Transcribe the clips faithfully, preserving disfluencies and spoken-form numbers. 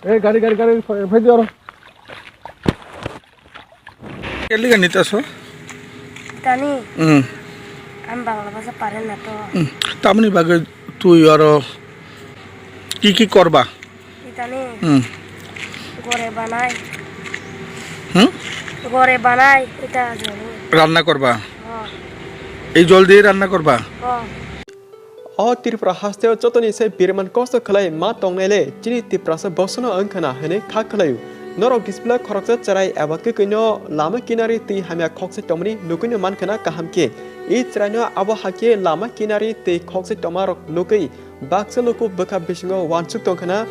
Eh, gari, gari, gari, fai, fai di oro. Keliga nita so? Tani? Hmm. Ang Bangla bhasha pare na to. Hmm. Tamni bagwi twi oro ki ki korba? Itani. Hmm. Gore banai. Hmm? Gore banai, ita jani. Ranna korba? Oh. Ei jol di ranna korba? Oh. O Tripura hasteo jotoni se biriman kosto khlai ma tongnai le chini Tiprasa bosono wngkhana hwnwi kha khlaio. Norok display khoroksa chwrai eba kwkwi no lama kinari twi hamya khokse tongmani nugwino mankhana kaham khe. I chwraino abo hakhe lama kinari twi khokse tongmarok nugwi baksa luku bwkha bisingo uansuk tongkhana.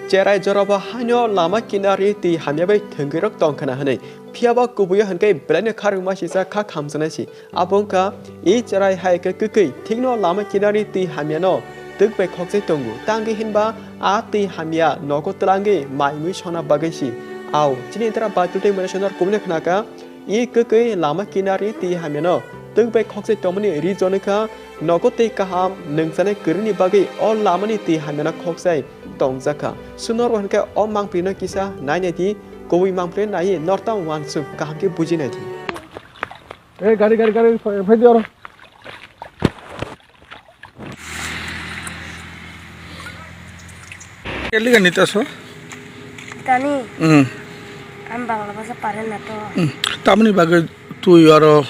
Cherai jorabo haino lama kinari twi hamya bai thwngwirok tongkhana hwnwi. Phiyaba kubuio hwnkhe belaino kharwngma sisa kha khamjaknai si. Abo wngkha, i cherai hai khe kwkwi, thikno lama kinari twi hamyano twk bai khokchai tongo. Tangwi hinba a twi hamya nogo twlangwi mai mui songna bagwi si. Ao, chini dara Baitul tei Manaisonor kubuni khnakha, i kwkwi lama kinari twi hamyano twk bai khokchai tongmani reason wngkha, nogo twi kaham nungchanai kwrwini bagwi o lamani twi hamyano khokchai tongjakha. Sunorbo hwnkhe o mangpilino kisa nainai di, kubui mangpilino naiwi nortang uansuk kaham khe bujinai di. Eh, gari, gari, gari, fai, fai di oro. Keliga nita so? Tani? Hmm. Ang Bangla bhasha pare na to. Hmm. Tamni bagwi twi oro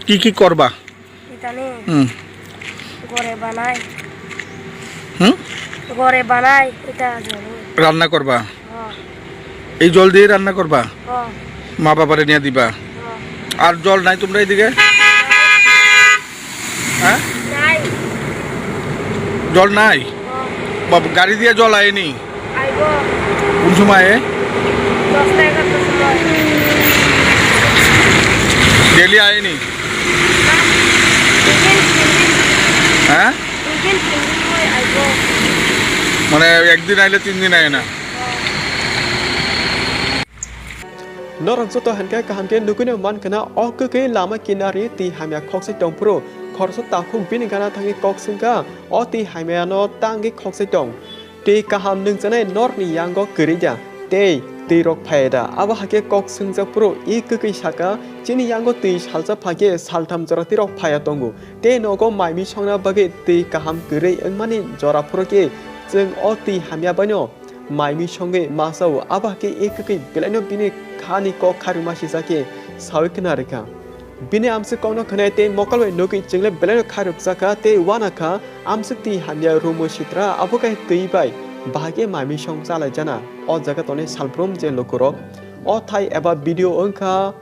ki ki korba? Itani. Hmm. Gore banai. Hmm? Gore banai, ita jani. Ranna korba? Oh. Ei jol di ranna korba? Oh. Ma babare niya diba? Oh. Ar jol nai tumra idige? Ha? Nai. Jol nai? Oh. Bab, gari diya jol ayeni? Aibo. Kun somoi? Dosta egarota somoi. Daily ayeni? Na. Tin din, tin din. Ha? Tin din, tin din oi aibo. Mane ekdin aile tin din aye na? Oh. Norok joto hwnkhe kaham khe nugwino mankhana o kwkwi lama kinari twi hamya khokchai tongphuru khoroksa takhuk bini gana thangwi kok swngkha o twi hamyano tangwi khokchai tong. Twi kaham nungchanai norni yango kwrwi da tei twi rok phai da? Abo hakhe kok swngjak phuru i kwkwi saka, chini yango twi salsa phakhe saltham jora twi rok phaiya tongo tei nogo mai mui songna bagwi twi kaham kwrwi wngmani jora phuru khe chwng o twi hamya baino mai mui songwi ma chao. Abo hakhe i kwkwi belaino bini khani kok kharwima sisa khe saui khna rwkha. Bini amswk kokno khwnai tei mokol bai nugwi chwngle belaino khairokjakha tei uanakha, amswk twi hamya Rumo sitra abo khe twi bai bahai khe mai mui song chalaijana. O jaga tonwi salbrum je lukurok o thai eba video wngkha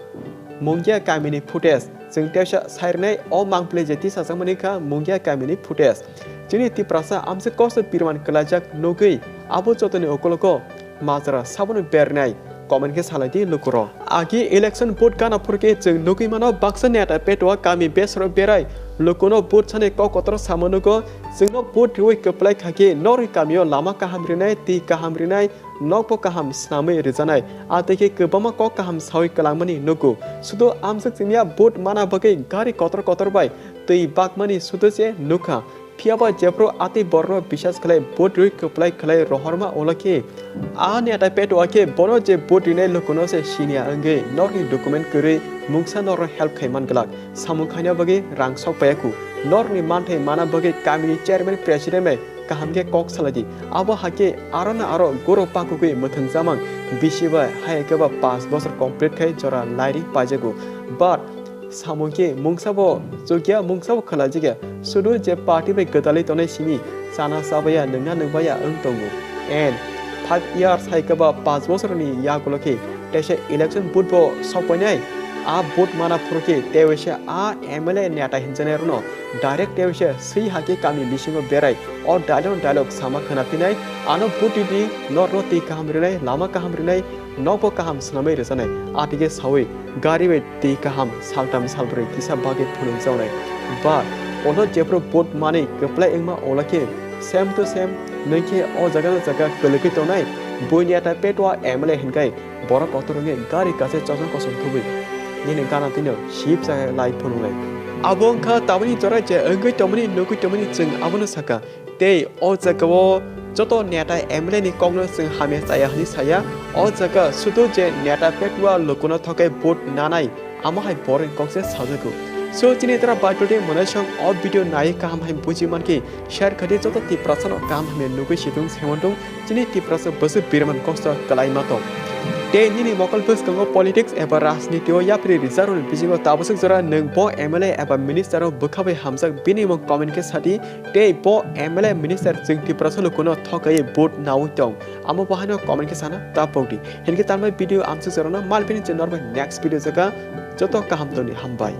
Mungia kamini footage. Chwng teisa sai rwnai o mangpili je tisajakmani kha Mungia kamini footage. Chini Tiprasa amswk kosto birman kwlaijak nugwi abo jotoni ukologo majra sabono bernai comment khe salai di lukurok. Agi election vote gana phuru khe chwng nugwi mano baksa neta petua kami besoro berai lukuno vote sani kok kotor samo nugo. Chwngno vote riwi kwplai kha khe norni kamio lama kaham rinai, twi kaham rinai, nokbo kaham swnamwi rwjanai. A twi khe kwbangma kok kaham sawi kwlangmani nugo. Sudo amswk chwngya vote mana bagwi gari kotor kotor bai twi bakmani sudo se nukha. Phiyaba jephru atwi borokno bisas khlai vote rwi kwplai khlai rohorma ulo khe, a neta petua khe bono je vote rinai lukuno se siniya wngwi norni document kwrwi mungsa norno help khai man glak. Samung khaina bagwi rang sok paiya khu. Norni manthai mana bagwi kamini chairman president bai kaham khe kok salai di. Abo hakhe aro na aro goro pakugwi mwthang chamang bisi bai hai khe ba panch bosor complete khai jora lairing paijago. But samung khe mungsa bo chukya, mungsa bo khwlaijakya. Sudu je party bai gwdalwi tongnai simi chana chabaya, nwngna nwngbaya wng tongo. And five years hai khe ba panch bosorni yagulo khe teisa election vote bo sokpainai. A vote mana phuru khe tewaisa a M L A neta hinjanairokno direct tewaisa swi hakhe kami bisingo berai o dialogue dialogue sama khwna phinai. Ano vote ridi, norno twi kaham rinai, lama kaham rinai, nokbo kaham swnamwi rwjanai. Atige sawi gari bai twi kaham saltham salbrwi kisa bagwi phunukjaknai. Ba ono jephru vote manwi kwplai wngma ulo khe same to same nwng khe o jaga no jaga kwlwgwi tongnai. Buini ata petua M L A hinkhai borok kotor wngwi gari kache chosong kosong thubwi nini gana twino sip chaya lai phunuknai. Abo wngkha tabukni jora je wngwi tongmani nugwi tongmani chwng abono sakha. Tei o jagao joto neta M L A ni kokno chwng hamya chaya hwnwi saya. O jaga sudu je neta petua lukuno thokai vote nanai, amo hai borokni kok se sajago. So chini tara baitode mwnai song o video nai kaham hai buji mankhe share khadi joto Tiprasano kaham hamya nugwi situng semontung chini Tiprasa bwswk biriman kosto kwlaima tong. Tei nini mokol bwskango politics eba rajniti o yapri rijarokni bisingo tabaswk jora nwng bo M L A eba minister o bwkhabai hamjak bini mung comment khe sadi. Tei bo M L A minister chwng Tiprasa lukuno thokai vote nawi tong. Amo bo haino comment khe sana ta pokdi. Hinkhe talmai video amsuk jorano malbini je norbai next video jaga joto kaham toni hambai.